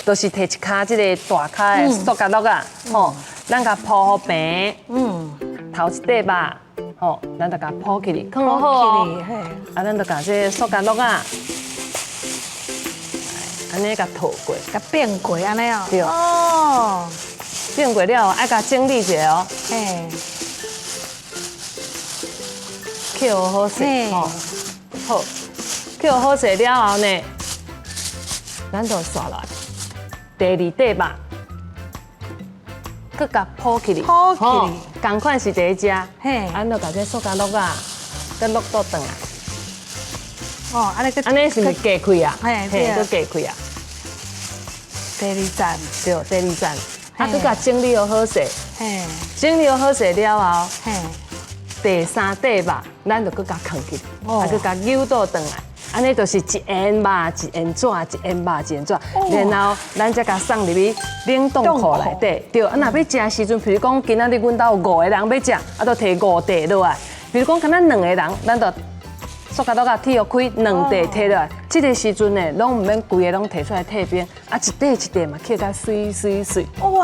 就是提一跤這个大跤的塑膠碌仔，吼，咱共鋪予平，頭一塊肉，吼，咱就共鋪起來，囥好好哦。啊，咱就共這个塑膠碌仔，按呢共套過，共變過按呢哦。對。變過了後，愛共整理一下哦。抾好勢，吼，好，抾好勢了後呢，咱就煞來第二塊肉，閣共鋪起來，鋪起來。仝款是佇遮，咱就共這塑膠碌仔，閣落倒轉來。哦，按呢閣按呢是毋是隔開啊？嘿，閣隔開啊。第二層。對，第二層，啊，閣共整理好勢，整理好勢了後，第三塊肉，咱就閣共囥起來，啊，閣共扭倒轉來，按呢就是一緣肉一緣紙，一緣肉一緣紙，然後咱才共送入去冷凍庫內底。對，啊，若欲食時陣，比如講今仔日阮兜有五个人欲食，啊，就提五塊落來。比如講敢若兩个人，咱就塑膠袋鐵予開，兩塊提落來。這个時陣呢，攏毋免規个攏提出來退冰，啊，一塊一塊嘛，切甲媠媠媠。哇！